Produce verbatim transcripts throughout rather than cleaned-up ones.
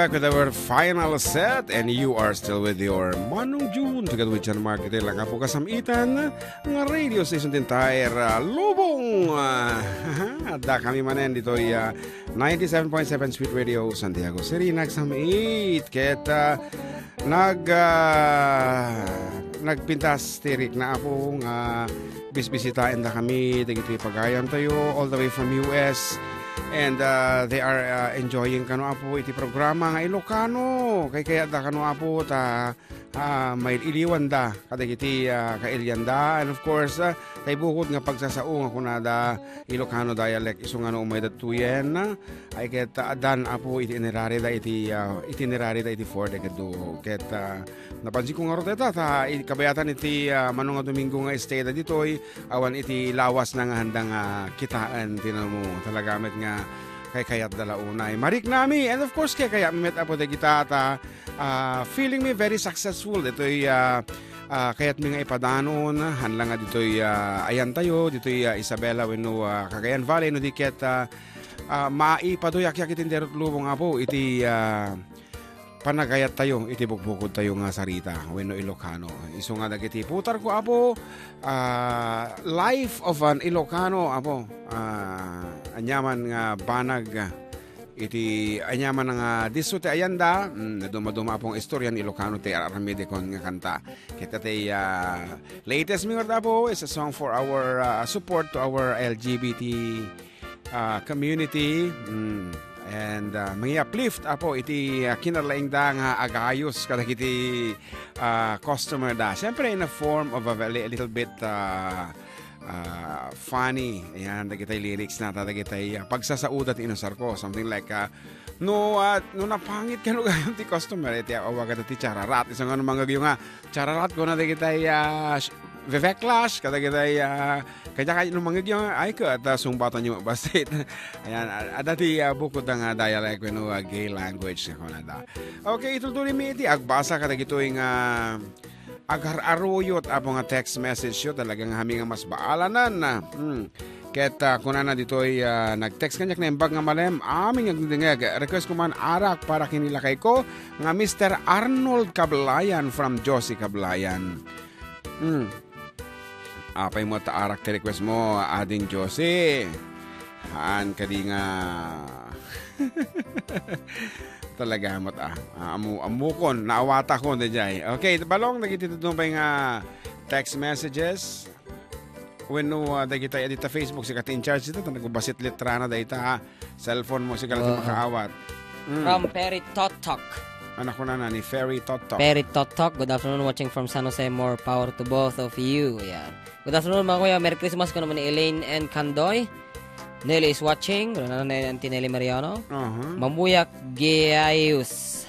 Back with our final set, and you are still with your Manong June, together with John Mark. Iti lang nga po kasamitan nga radio station ti entire, ah, lubong. Ah, adda kami manen ditoy, ah, ninety-seven point seven Sweet Radio, Santiago City, nagsam-it. Ket, ah, nag, ah, nagpintas ti rikna, Apo, nga bisbisitaenda kami dagiti pagayantayo all the way from U S. And, uh, they are, uh, enjoying kano, Apo, iti programa nga Ilocano. Kaykayatda kano, Apo, ta, ah, mail-iliwanda kadagiti, ah, kailianda. And of course, ah, tay bukod nga pagsasao nga kunada, Ilocano dialect, isu nga no umay dattuyen, ay ket, ah, addan, Apo, iti itinerary da iti, ah, itinerary da iti four decade. Ket, ah, napansin ko nga ruteta, ta, i-, kabayatan iti, ah, mano nga Domingo nga stay da ditoy, awan iti lawas na nga handang, ah, kitaen ti namo. Talaga met nga kaykayatda la unay. Mariknami, and of course, kaykayatmi met, Apo, dagita ta, ah, feeling mi very successful. Ditoy, ah, ah, kayatmi nga ipadanon, han la nga ditoy, ah, ayantayo, ditoy, ah, Isabela wenno, ah, Cagayan Valley, no di ket, ah, ah, maipaduyak iti indirut lubong, Apo, iti, ah, panagayattayo iti bukbukodtayo nga sarita wenno Ilocano. Isu nga dagiti putarko, Apo, ah, life of an Ilocano, Apo. Ah, aniaman nga banag iti aniaman nga disso ti ayanda, mm, naduma-duma, Apo, nga istorya ni Ilocano ti ar-aramidekon nga kanta. Ket ti, ah, latest mi ngarud, Apo, is a song for our, ah, support to our L G B T ah, community, mm, and, ah, mangi-uplift, Apo, iti, ah, kinalaingda nga agayos kadagiti, ah, customer da. Siyempre, in a form of a, ve-, a little bit, ah, ah, funny. Ayan, dagitay lyrics na, ta dagitay, ah, pagsasaoda ti inusarko. Something like, ah, no, ah, no napangit kano gayam ti customer, iti awagada ti chararat. Isu nga no mangngegyo nga, chararat, kuna dagitay, ah, sh-, Vevek Clash, kadagitay, ah, kanya-kanya no mangngegyo, ay, ket, ah, sungbatanyo bassit. Ayan, a-, adda ti, ah, bukod nga dialect wenno, ah, gay language nga kunada. Okay, itultuloy mi iti agbasa kadagitoy nga agar-aruyot, Apo, nga text message yo. Talaga nga hami nga mas baalanan. Hmm. Ket, ah, kunana ditoy, ah, nag-text kaniak, naimbag nga malem, amin nga agdingdingeg. Request ko man arak para ken ni lakay ko nga Mister Arnold Kablayan from Josie Kablayan. Hmm. Apay mo ta arak ti request mo, ading Josie? Haan kadi nga talaga met, ah. Ah, ammo-, ammokon, naawatakon daydiay. Okay, balong, dagiti dadduma pay nga text messages. Wenno, ah, dagitay a dita Facebook, sika ti in charge dita, ta nagbabasit letrana dayta, ha. Cellphone mo, sika la ti makaawat. Mm. From Perry Totok. Ano ko na na ni Ferry Totok? Perry Totok, good afternoon, watching from San Jose. More power to both of you. Yan. Good afternoon, mga kuya. Merry Christmas ko naman ni Elaine and Kandoy. Nelly is watching. Wala na, na, Auntie Nelly Mariano. Aha. Mamuyak Giayus.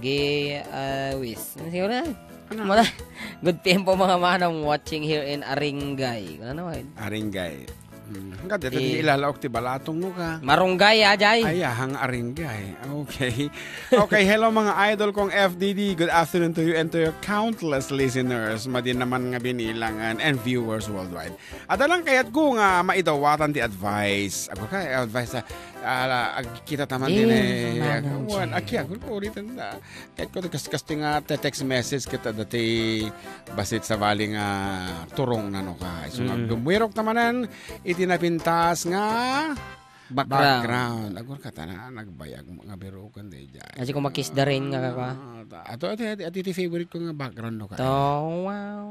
Giayus. Ano siguro na? Ano? Mala-, good P M po, mga manong, watching here in Aringay. Ano naman? Aringay. Hmm. Hanggang dito, eh, di ilalaok ti balatong mo ka. Marunggay, ajay. Ay, ahang Aringay. Okay. Okay, hello, mga idol kong F D D. Good afternoon to you and to your countless listeners. Madi naman nga binilangan and viewers worldwide. Adda lang kayatko nga maidawatan ti advice. Ako ka, advice, ah, ah, agkita taman din eh. Wan, aki, ako ko ulitan na. Kayatko ti kas-, kas ti nga te-, text message kita dati basit sa bali nga turong nano ka. So, nga, mm, gumwirok tamanan, iti napintas nga background. Background. Agor ka tana, nagbayag mo nga birukan di dyan. Kasi kung mag-Kiss the Rain nga ka, ka. Ah, ta-, ato, ati, ati, ati, iti favorite ko nga background no ka. To, wow.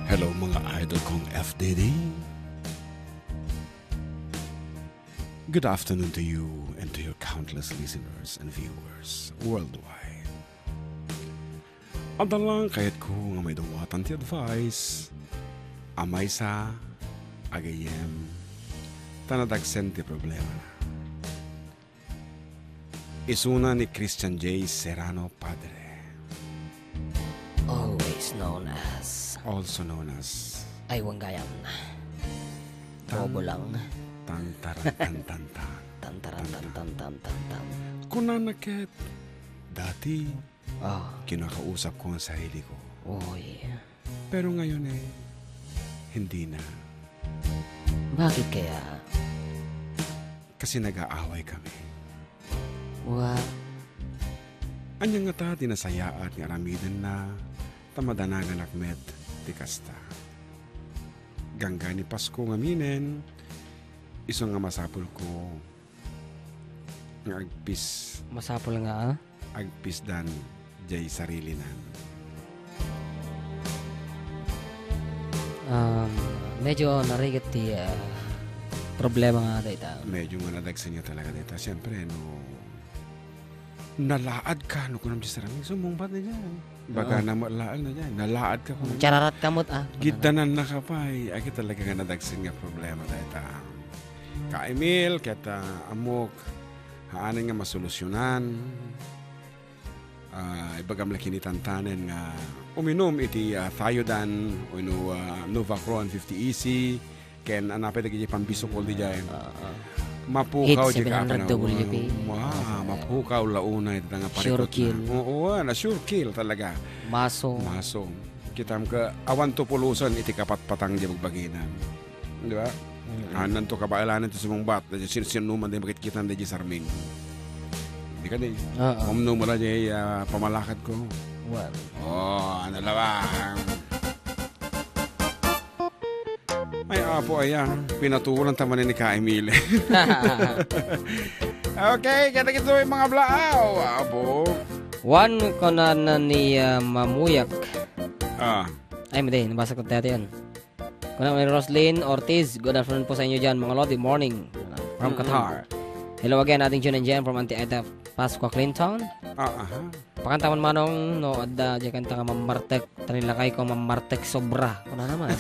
Hello, mga idol kong F D D. Good afternoon to you and to your countless listeners and viewers worldwide. Adda lang kayatko nga maidawatan ti advice a maysa a gayyem ta nadagsen ti problemana. Isuna ni Christian J Serrano Padre. Always known as, also known as Aywang Gayam. Tan-, Bobo lang. Tan-, taran-, tan-, tan-, tan-, tan-, taran-, tan-, tan-, tan-, tan-, tan-, tan. Kunana ket, dati, ah, kinakausap ko ang sarili ko. Oy. Pero ngayon eh, Hindi na. Bakit kaya? Kasi nag-aaway kami. Wa- Ania ngata ti nasayaat nga aramidenna ta madanaganak met ti kasta? Gangganay Pasko ngaminen, isu nga masapulko nga agpis-, Masapul nga, ah? agpisdan jay sarilinan. Um, medyo narigat ti, ah, problema nga dayta. Medyo nga nadagsen nga talaga dayta. Siyempre, no, nalaad ka, no, kunam ti sarang, sumungbat na dyan. Baga Oo. na malaal na dyan. Nalaad ka, kunam. Chararat ka mo't, ah. Giddanan na ka pa, eh. Agi talaga nga nadagsen nga problema dayta. Ka Emil, ket, ah, ammok, haanen nga masolusyonan. Ah, ibagam la kinitantanen nga uminum iti, ah, Thiodan wenno, ah, Novacron fifty E C, ken anapay dagiti pambisukol di jay. Ah, ah. Mapukaw Hit di seven hundred kapan-, W P. Wow, mapukaw la unay ita nga Sure parikot na. Kill. Oo, ah, na sure kill talaga. Maso. Maso. Kitam ka, awan to pulusan iti kapatpatang di bagbaginan. Di ba? Mm. Hananto kabaelan ti sumungbat, sin-, sinnuman di makitkitan di sarming. Di ka di. Oo. Umno mo la di, ah, pamalakad ko. Well. Oh, ano la ba? Ay, apo, aya. Pinatulan ta man ni ka Emil. Okay, kada kito yung mga blaaw. Apo. One ko na, na ni, ah, Mamuyak. Ah. Ay, madi, nabasa ko dati yan. Kuna ni Roslyn Ortiz, "Good afternoon po sa inyo dyan, mga lodi. Morning." From Mm-mm. Qatar. "Hello again, Ading Jun and Jen from Auntie Ida Pascua Clinton." Ah, aha. Pakanta man manong, no, adda, di kanta nga mamartek. Tanilakay ko mamartek sobra. Kuna naman.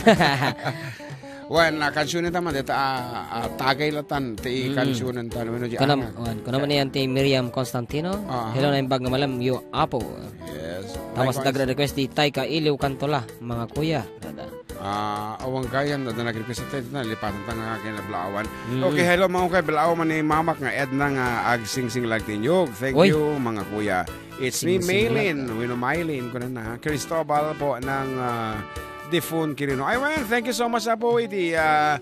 Wen, ah, kansionen ta man, deta, ah, ah, tagay latan, ti Mm. kansionen ta, no, di Kuna, anga. wen, kuna man yan ti Miriam Constantino. Ah, aha. "Hello, naimbag nga malam, yo, apo." Yes. Tapos Likewise. Nagre-request di Tay Kailiw Kantola, mga kuya. Dada. Ah, awan kayan, adda nag-request iti, nalipatan ta nga kinablaawan. Mm. Okay, hello, mga kay Blaaw man ni Mamak nga Edna nga agsingsing lagtinyog. Thank Uy. You, mga kuya. It's me, Singsing Maylin. Lag. Wino Maylin, kuna na. Cristobal po ng, ah, Difon Quirino. Ay, well, thank you so much, apo, iti, ah,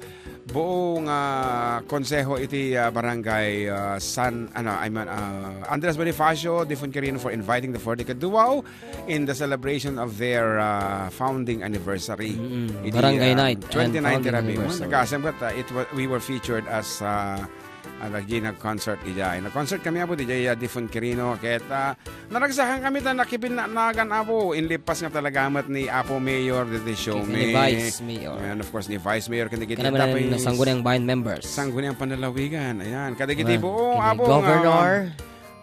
buong, ah, konseho iti, ah, barangay, ah, San, ano, I mean, ah, Andres Bonifacio, Difon Quirino for inviting the Forty Kaduaw in the celebration of their, uh, founding anniversary. Mm-mm. Idi, Barangay uh, night and twenty-nine founding Tirabi. Anniversary. Nagkasam kat, uh, it wa-, we were featured as, uh, uh, nag-, nag-concert ija. Nag-concert kami, apo, di jay, uh, Difon Quirino. Ket, uh, naragsakan kami ta nakipinnagan, apo. Inlipas nga talaga met ni Apo Mayor, di, di show Ni me. Vice Mayor. And of course, ni Vice Mayor, kanda Kana kita man tapay ang Sangguniang Bayan members. Sangguniang Panlalawigan. Ayan. Kada kita Ayan. Buo, Kini apo, nga, Governor.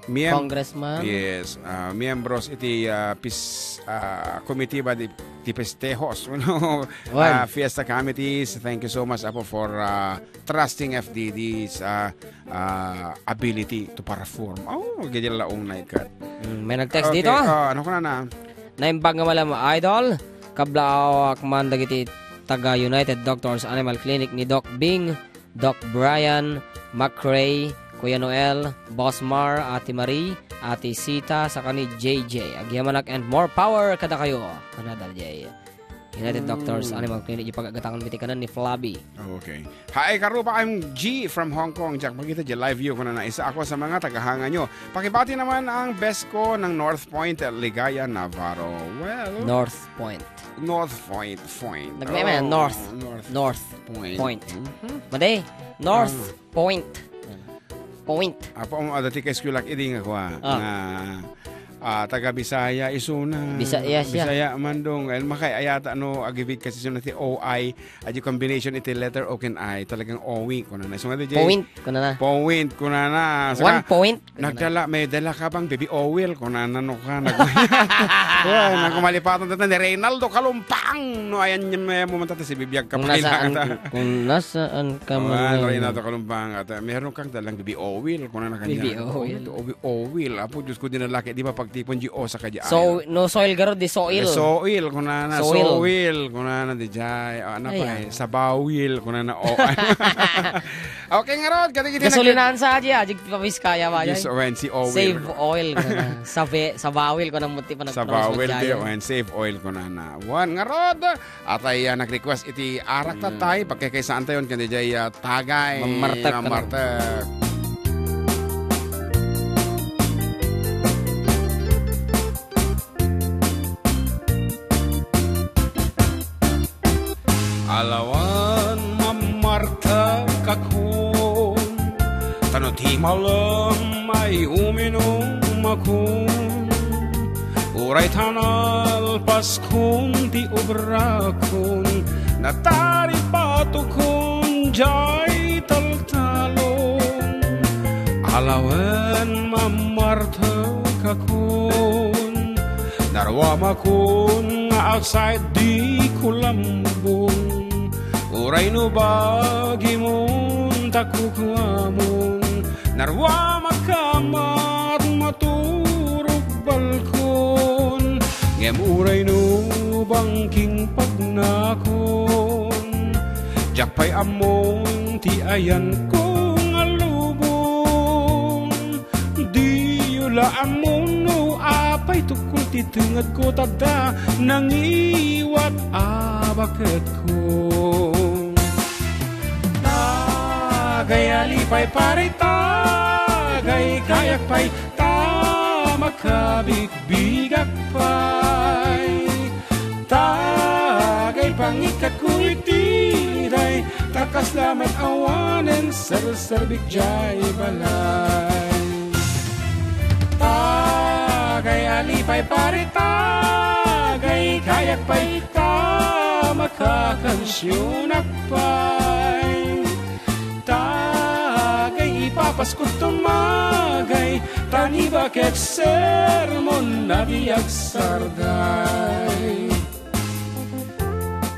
Miyem-, Congressman? Yes, ah, miyembros iti, ah, pis-, ah, komitiba di, di festejos, no? Wan. Ah, fiesta committees. Thank you so much, apo, for, ah, trusting F D Ds, ah, ah, ability to perform. Oh, gidya laong na ikat. Mm, may nag-text Okay, dito, ah. Ah, ano ko na na? Naimbag nga malam, idol. Kablaawak man dagiti taga United Doctors Animal Clinic ni Doc Bing. Doc Brian, McRae, Kuya Noel, Boss Mar, Ate Marie, Ate Sita, saka ni J J. Agyamanak and more power kadakayo. Kuna da jay United Mm. Doctors Animal Clinic, yung pag-agatangan mi ti kanan ni Flavi. Okay. Hi, Karuba, I'm G from Hong Kong. Jack, makita jay live view ko na naisa ako sa mga tagahanga nyo. Pakibati naman ang best ko ng North Point, Ligaya, Navarro. Well, North Point. North Point, Point. Nagmeme, Oh, North. North North Point. Point. Mhm. Madi, North Ah. Point. Point. Apo, ang adati kay eskwelak idi nga kuha, Ah. nga, ah, taga Bisaya, isuna. Bisaya siya. Bisaya man dong. Ay, makay ayata, no, agibig kasi suna ti O I, adi combination iti letter O ken I, talagang owi, kuna na. So, nga di, Jay? Point, kuna na. Point, kuna na. Saka, One point. Nagdala, may dala ka bang baby oil? Kunana no ka, nag-, Kuwan, nagkumalipatan data ni Reynaldo Kalumpang. No, ayan yung may momento ta si Bibiag ka Kung pa rin nasaan, nakata. Kung nasaan ka Kuwan, man. Reynaldo Kalumpang. At, uh, meron kang dalang baby oil. Kunana kanya. Baby oil. Oil, oil, oil. Apo, Diyos ko, dinalaki. Di ba pag Tipon di osa ka di So, ayan. No soil garud, di soil. Soil, kunana. Soil. Soil, kunana, di jay. Ah, ano Ay, pa ah. eh? Sabawil, kunana. Oh. Okay, ngarud, kadi kiti Gasolinahan sa aja, ajig pawiskaya ba, Yes, jay? Wen, si oil. Save oil, kunana. Sabi, sabawil, kunana, muti pa Sabawil, nagpromote di, dyan. Wen, save oil, kunana. Wan, ngarud, atay, ah, nag-request iti arak Mm. tatay, pagkakaisaan tayo, kadi jay, ah, Tagay Mamartek, ano? Mamartek. Alawan mamartek akon, tano ti malem ay uminum akon. Uray ta nalpaskon ti obrakon, nataripatokon jay taltalon. Alawen mamartek akon, naruamakon nga outside di kulambon. Uray no bagimon ta kukuamon, naruamak kamat maturog balkon. Ngem uray no bangking pagnakon, diak pay ammon ti ayanko nga lubong. Diyo la ammon no apay tukol ti tengedko, tadda nangiwat a baketko. Tagay, alipay, pare, tagay, kayak pay, ta makabigbigak pay. Tagay, pangikatko iti liday, ta kasla met awanen serserbik jay balay. Tagay, alipay, pare, tagay, kayak pay, ta makakansionak pay. Tagay, ipapaskot tumagay, ta ni baket sermon na di agsarday.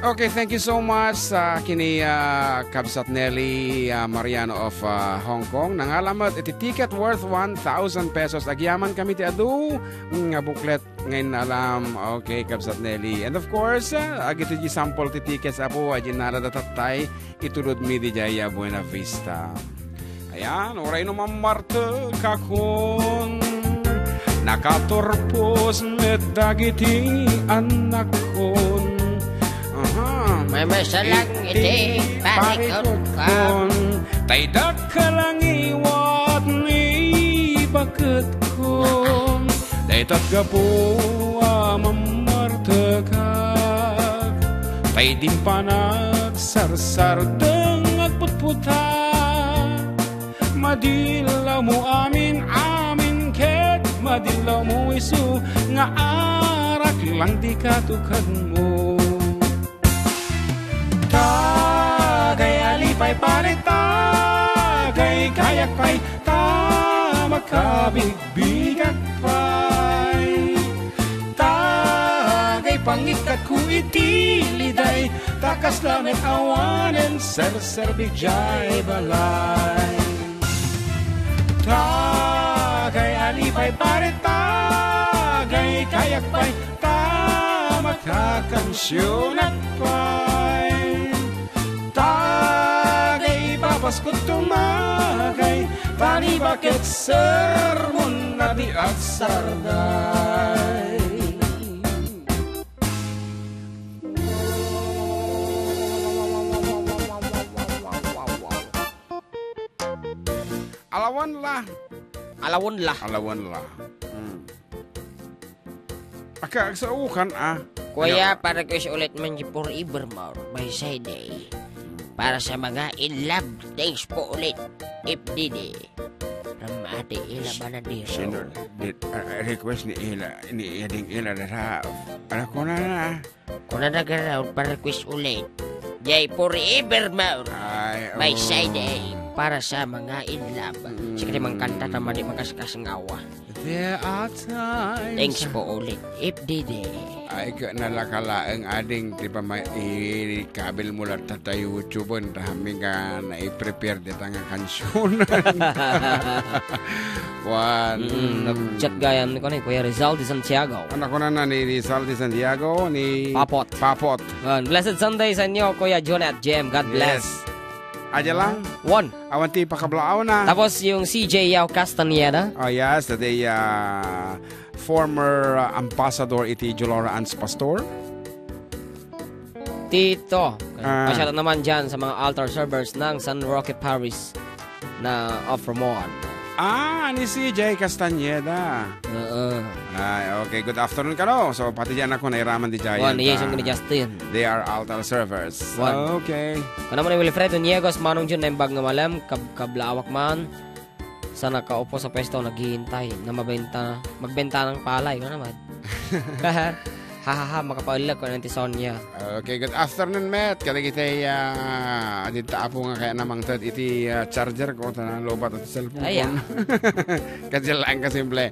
Okay, thank you so much sa kini, ah, Kabsat Nelly, ah, Mariano of, ah, Hong Kong. Nangalam met iti ticket worth one thousand pesos. Agyaman kami ti adu, mm, nga booklet nga innalam. Okay, Kabsat Nelly. And of course, ah, agito di sample ti tickets, apo, a di nalada tattay, itulod mi di jaya Buena Vista. Ayan, uray no mamartek akon, nakaturpos met dagiti annakkon. Aha. Mamasalang iti parikutko. Tay dakkel a ngiwat ni baket ko. Dayta gapu a mammartekak, tay dimpan agsarsardeng agputputa. Madillawmo amin-amin ket madillawmo isu nga arak lang ti katukanmo. Tagay, alipay, pare, tagay, kayak pay, ta makabigbigak pay. Tagay, pangikatko iti liday, ta kasla met awanen serserbik jay balay. Tagay, alipay, pare, tagay, kayak pay, ta makakansionak pay. Tagay, ipapaskot tumagay, ta ni baket sermon na di agsarday. Alawan la. Alawan la. Alawan la. Hmm. Aka, agsaokan, ah. Kuya, Ano? Para request ulit man di Forever More by Side A. Para sa mga in love, thanks po ulit, F D D. Ramati ila Si-, banadero. Sino? Di-, ah, request ni ila, ni Eding ila na sa, ano ko na na? Kuna na garaw, para request ulit. Jay Forever More. Ay, May oh. Side A para sa mga in love. Mm. Sige, mang kanta ta madi makaskas ngawa. There are times. Thanks po ulit, F D D. Ay, ka, nalaka laeng ading, di ba, ma-, i-, i-, kabil mo lang ta YouTube, ang dami nga na-prepare dita nga kansyunan. One. Mm, nag-chat gayam ni, kuan, ni Kuya Rizal de Santiago. Anak ko na na ni Rizal de Santiago, ni Papot. Papot. One. Blessed Sunday sa inyo, Kuya Jun at Jem. God bless. Yes. Adya lang. One. Awan ti pakablaaw na. Tapos yung C J Yao Castañeda. Oh, yes, the, uh, former, uh, ambassador iti Jolora Ann Pastor. Tito, ah, pasyata naman dyan sa mga altar servers ng San Roque Parish na of Romuald. Ah, ni C J Castañeda. Oo. Ay, okay. Good afternoon kano. So, pati diyan ako nairaman di Giant, Juan, yes, ah, yung ni Justin. They are altar servers. Juan. Okay. Kanaman ni Wilfredo Niegos, Manong Jun, naimbag nga malem, kab-, kablaawak man. Sa nakaupo sa pwesto, naghihintay na mabenta, magbenta ng palay. Ano naman? Hahaha, makapaulak ko ng ti Sonia. Okay, good afternoon, Met. Kadagiti, ah, adinta apo nga kaya namangted iti, ah, charger ko, ta nalubat iti cellphone ko. Ay, ah. Kadya lang kasimple.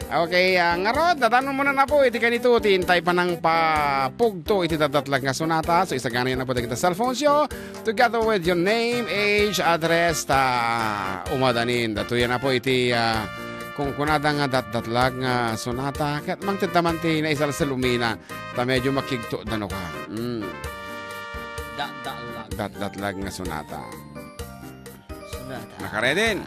Okay, ah, ngarud, dadanon mo na na po. Iti kanito, ti intay pa nang papugto iti dadatlag nga sonata. So, isagana na po dagiti cellphone show together with your name, age, address, ta umadanin. Datuyan na po iti, ah, kung kunada nga datdatlag nga sonata. Ket mangted taman ti naisalsalumina. Ta medyo makigto dano ka. Mm. Datdatlag. Datdatlag nga sonata. Sonata. Nakaredin?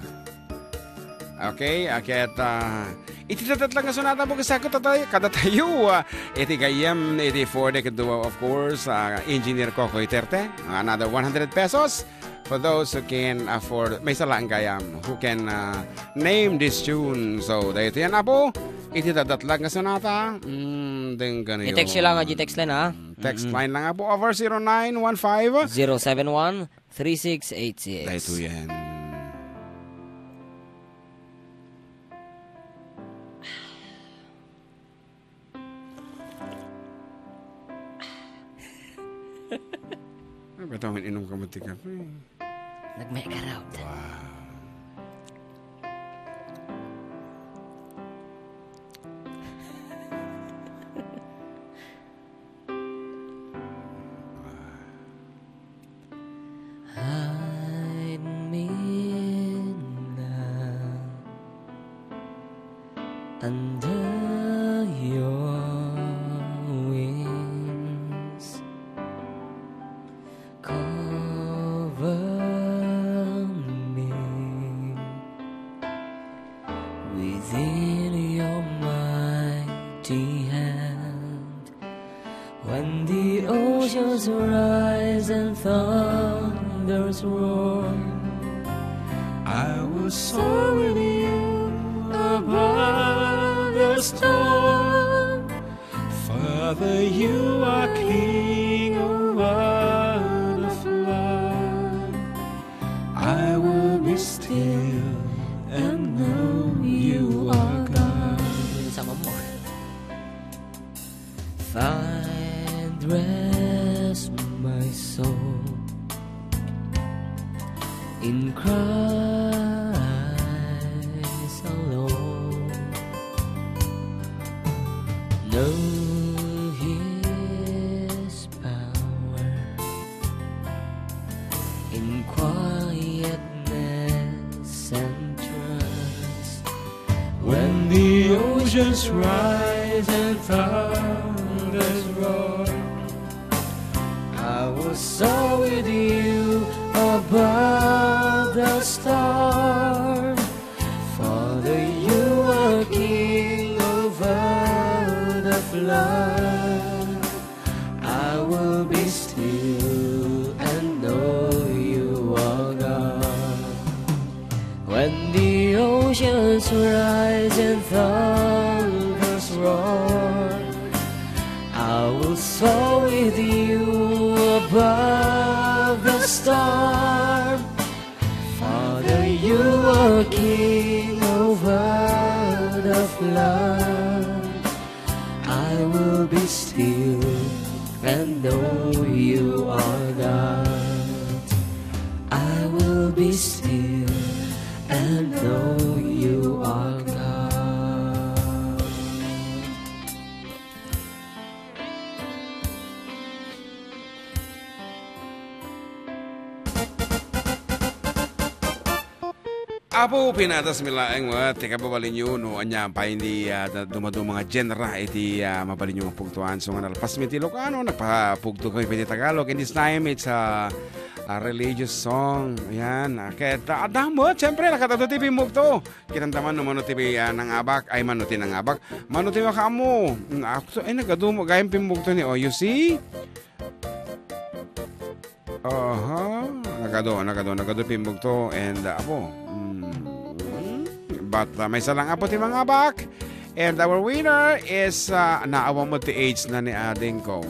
Okay, aket, ah, iti dadatlag nga sonata po, kasako tatay, kadatayo, ah, iti gayyem, iti four deck duo, of course, ah, Engineer Kokoy Terte, another one hundred pesos for those who can afford, may salaang gayam, who can, ah, name this tune. So, daytoy na po, iti dadatlag nga sonata, mm, denggan. I-text lang, ah, i-text line, ha? Text line lang po, over zero nine one five. Zero seven one. Three six eight six. Daytoyen. Ay, ba't ako inom ka mo ti kape? Nagmay ka raw. Wow. Hide me now under your wings. Cover me within your mighty hand. When the oceans rise and thunders roar, I will soar with you above the storm. Father, you are king over the flood. I will be still and know you are God. Sama mo. Find rest, my soul, in Christ alone. Know His power in quietness and trust. When the oceans rise and thunders roar, I will soar with you above the storm. Father, you are king over the flood. I will be still and know you are God. When the oceans rise and thunders roar, I will soar with you above the storm. Father, you are king over the flood. I will be still and know you are God. I will be still and know you are God. Apo, pinatas mi laeng met ti kababalinyo no ania pay ni, ah, da-, dumaduma nga genre iti, ah, mabalinyo nga pugtoan. So nga nalpas mi ti Ilocano, nagpapugto kami pay ti Tagalog. And this time, it's a, a religious song. Ayan. Ah, ket, ah, adda met, siyempre, nakatado ti pimmugto. Kitamtaman no mano ti, ah, nangabak, ay mano ti nangabak. Mano ti makaammo. Mm, ako, ay, nagadu met gayam pimmugto ni, oh, you see? Aha, nagadu, nagadu, nagadu pimmugto and, uh, apo. Mm. But, uh, maysa lang apo ti mangabak. And our winner is, uh, naawan met ti age na ni adingko.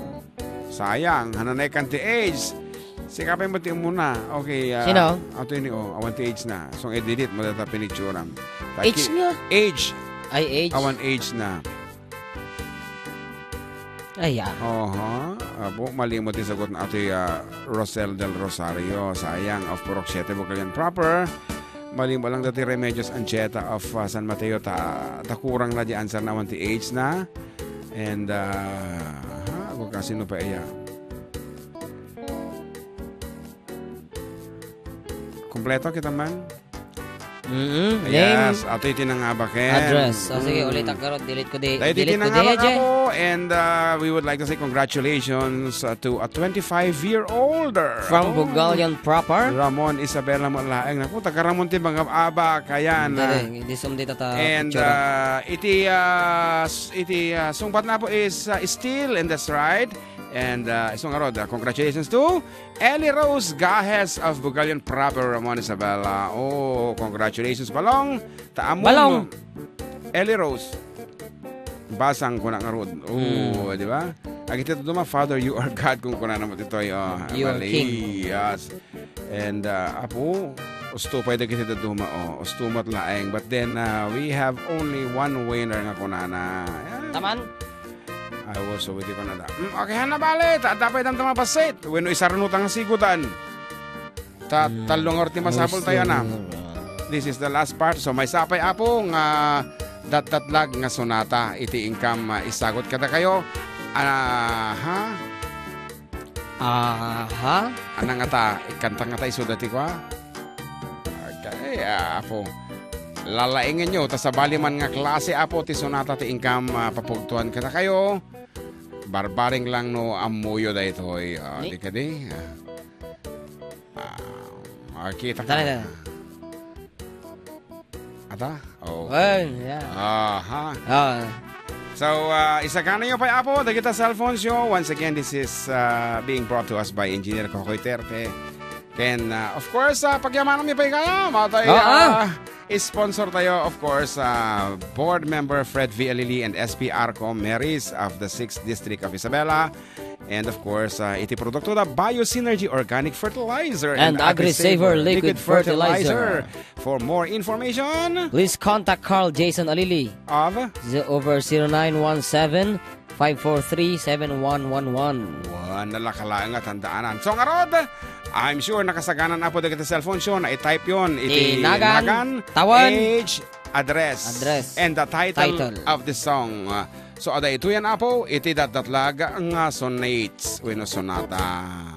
Sayang, hananekan ti age. Sika pay met ti umuna. Okay, uh, Sino? Ato ini, oh, awan ti age na. So, i-delete mo data pinicturam. Age nga? Age. Ay, age. Awan age na. Ay, ah. Oho. Apo, mali met ti sagut na atoy, ah, Rosel del Rosario. Sayang, of Purok Siete, Bugallon proper. Mali met lang dati Remedios Anchieta of, ah, San Mateo. Ta, ta kurang na di answer na awan ti age na. And, ah, ha, ako kasino pa iya? Kompleto kita man? Mm-mm. Yes, name, ato iti nangabaken. Address. O, sige, mm, ulit, Karod. Delete ko di, delete ko di, nangabak, Eje. Apo, and, uh, we would like to say congratulations, uh, to a twenty-five-year-old, uh, from Bugallon proper. Ramon Isabela Malaeng. Naku, taga Ramon ti mga abak. Ayan, hindi, uh, hindi, hindi sumdi tata. And, picture, uh, iti, uh, s-, iti, uh, sungbat na po is, uh, steel, and that's right. And, uh, isong arod, uh, congratulations to Ellie Rose Gajes of Bugallon Proper, Ramon Isabela. Oh, congratulations, Balong. Ta ammom, Balong. Ellie Rose. Basang kuna ngarud. Oh, mm, di ba? Agiti dadduma, "Father, you are God," kung kuna naman ito, oh, you are king. Yes. And, uh, apo, usto pay dagiti dadduma, oh, usto met laeng. But then, uh, we have only one winner nga kunana. Ayan. Taman? I was with you, Canada. Mm, okay, hanna bale, ta-, tapay dam tama pasit. Wenno isarnutan nga sigudan. Ta-, mm, tallo nga orti masapul tayo na. This is the last part. So, maysa pay, apo, nga datdatlag nga sonata iti inkam, ah, isagut kadakayo. Aha. Aha. Ana ngata, ikanta ngata isuda ti kua? Okay, ah, apo. Lalaengenyo, ta sabali man nga klase, apo, ti sonata ti inkam, ah, papugtuan kadakayo. Barbareng lang no ammoyo daytoy. Ah, ni- di kadi? Ah. Ah, kita ka. Tara, tara. Ata? Oh. Well, yeah. Aha. Ah. So, uh, isagana niyo pay, apo, dagita cellphones yo. Once again, this is, uh, being brought to us by Engineer Kokoy Terte. Ken, uh, of course, uh, pagyamanan mi pay kaya, matay, ah, ah, sponsor tayo, of course, uh, board member Fred V. Alili and S P Arco Meris of the sixth District of Isabela. And of course, uh, iti produkto da Bio Synergy Organic Fertilizer and Agri-Saver Liquid Fertilizer. For more information, please contact Carl Jason Alili of ze-, over zero nine one seven, five four three, seven one one one. Wan, nalakalaeng nga tandaanan. So, ngarod, I'm sure nakasaganan, apo, dagiti cellphone yo, na i-type yon iti nagan, nagan, tawen, age, address, address, and the title, title of the song. So, adda ituyan, apo, iti datdatlag nga sonates wenno sonata.